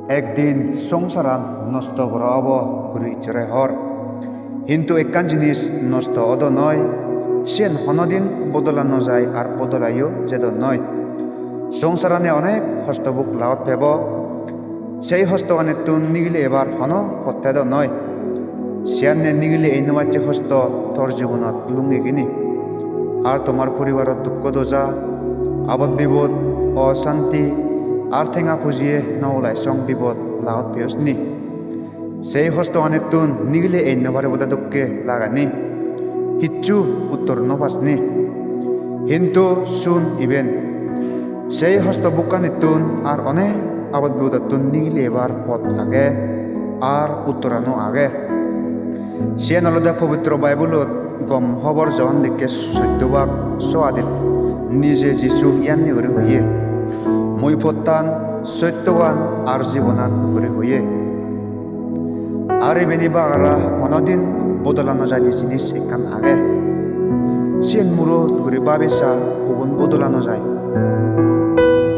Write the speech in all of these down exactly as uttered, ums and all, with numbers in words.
Ekdin songsaran nosto gora obo guri Issore hor. Hintu ekkan jinis nosto odo noi, siyen honodin bodola no jai ar bodolayo jedo noi. Songsarane onek hosto buk lagot pebo. Sei hostoganittun nigili ebar hono pot tedo noi. Siyanne nigili ei no pacche hosto tor jibonot lungigini. Ar tomar poribarot dukko doja, abot bibot, osanti, ar tenga pujiye no ulai song bibot lagot peyosni. Sei hostoganittun nigili ei no paribode dokke lageni. Hissu uttor no pasni. Hintu sun iben. Sei hosto bukkanittun ar onek abot bipodottun nigili ebar pot age, ar uttorano age. Siyen olode Pobitro Baibulot gom hobor Johon likke soddo bak so adit nije Jisu iyanni guri hoye, "Mui pottan, sottogan ar jibonan" guri hoye. Ar ibeni bagara honodin bodola no jaide jinis ekkan age. Siyen murot guri babi sa, ubun bodola no jai.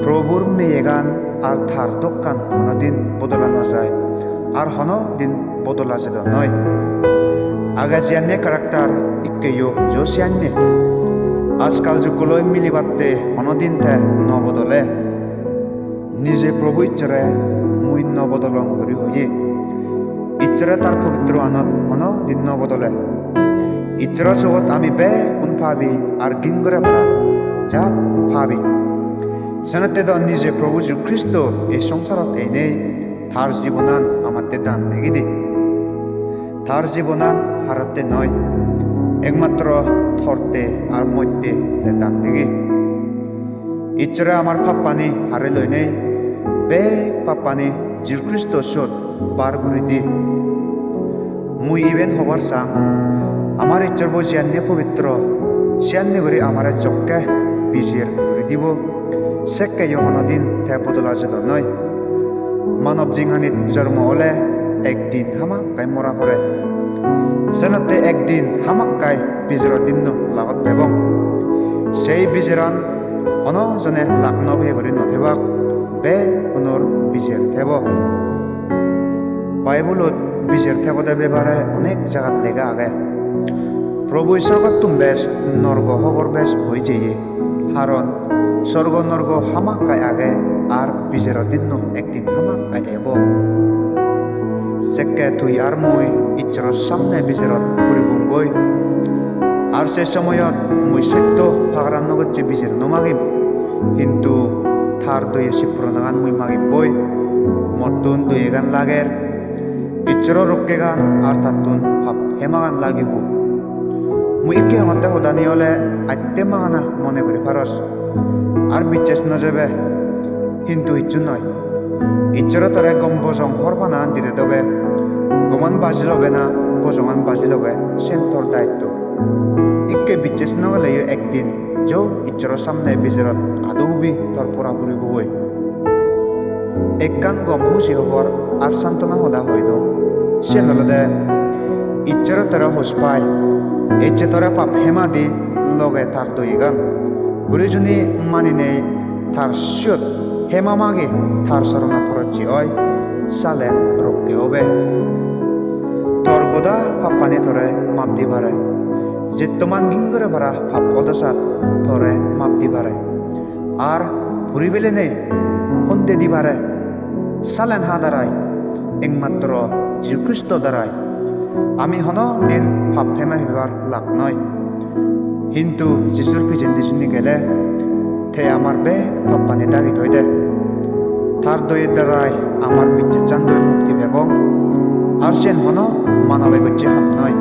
Probur meyegan ar tar dokkan honodin bodola no jai, ar honodin bodola jedo noi. Age jiyanne character ikkeyo jo siyanne. Ajkal jukkoloi milibatte honodin te no bodole. Nije Probu Issore mui no bodolong guri hoye. Issore tar pobitro anot hono din no bodole. Issoro sogot ami bekkun pabi ar gin gore para jat pabi. Senotte do nije Probu Jisu Kristo ei songsarot einei tar jibonan amatte dan degide. Tar jibonan harotte noi, ekmatro torte ar motte te dan dege. Issore amar pappani hare loinei, bek pappani Jisu Kristo sot bar guri di. Mui iben hobar sang, amar Issor bo jiyanne pobitro, siyanne guri amare jokke bijir guri dibo, sekkeyo honodin te bodola jedo noi. Manob jinghanit jormo ole ekdin hamakkai mora pore. Senotte ekdin hamakkai bijero dinno lagot pebong. Sei bijeran hono jone lak no peye guri no thebak, bekkunor bijer thebo. Baibulot bijer thebode bepare onek jagat lega age. Probui sorgottun bej norgo hobor bej hoi jeye. Haron sorgo norgo hamakkai age, ar bijero dinno ekdin hamakkai ebo. Sekke tui ar mui Issoro samne bijerot puribunggoi. Ar se somoyot mui sotto pagaran no gocche bijer no magim, hintu tar doye sippuronagan mui magimboi. Mottun doyegan lager, Issoro rokkegan ar tattun pap hemagan lagibo. Mui ikke hongotte hodani ole atte magana mone guri paros. Ar bicches no jebe, hintu hissu noi. Issore tore gom bojong hor panagan dire doge, goman baji lobe na bojongan baji lobe, siyen tor daitto. Ikke bicches no geleyo ekdin jo Issoro samne bijerot ado ubi tor pora puribogoi. Ekkan gom huji hobor ar santona hoda hoi don. Siyen olode Issore tore hoj pai, ecche tore pap hema di loge tar doyegan. Guri juni maninei tar siyot hema magi tar sorona porocche oi, salen rokke obe. Tor goda pappani tore map di pare. Jettoman ging gore para pap odosat tore map di pare. Ar puri belenei honde di pare. Salen ha darai, ekmatro Jisu Kristo darai. Ami hono din pap hema hebar lak noi. Hintu Jisur pijendi sindi gele, te amar bek pappani dagi toide. Tar doye darai amar bicchechan doi mukti pebong. Ar siyen hono manobe gocche ham noi.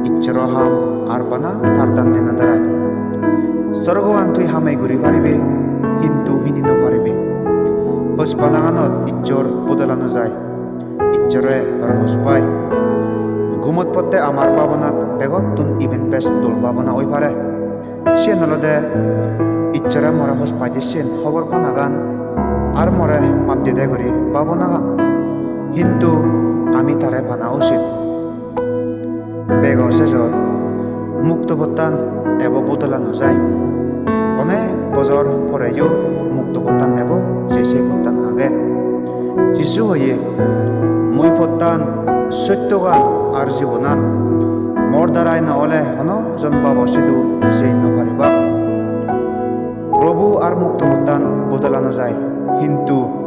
Issoro ham ar bana tar dan dena darai. Sorgoan tui hamei guri paribe, hintu hini no paribe. Hospanaganot Issor bodola no jai. Issore tore hoj pai. Gumot potte amar babonat begottun iben bej dol babona oi pare. Siyen olode Issore more hoj paide siyen hobor panagan ar more map dide guri babonagan. Hintu ami tare pana usit. Bego sejot mukto pottan ebo bodola no jai. Onek bojor poreyo mukto pottan ebo je se pottan age. Jisu hoye, "Mui pottan, sottogan ar jibonan, mor darai no ole hono jon Babo sidu jei no paribak." Probu ar mukto pottan bodola no jai, hintu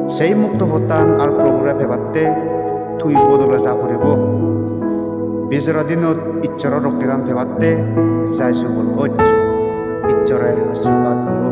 sei mukto pottan ar Probure pebatte tui bodole ja poribo. Bijoro dinot Issoro rokkegan pebatte jai subol oj. Issore ashirbad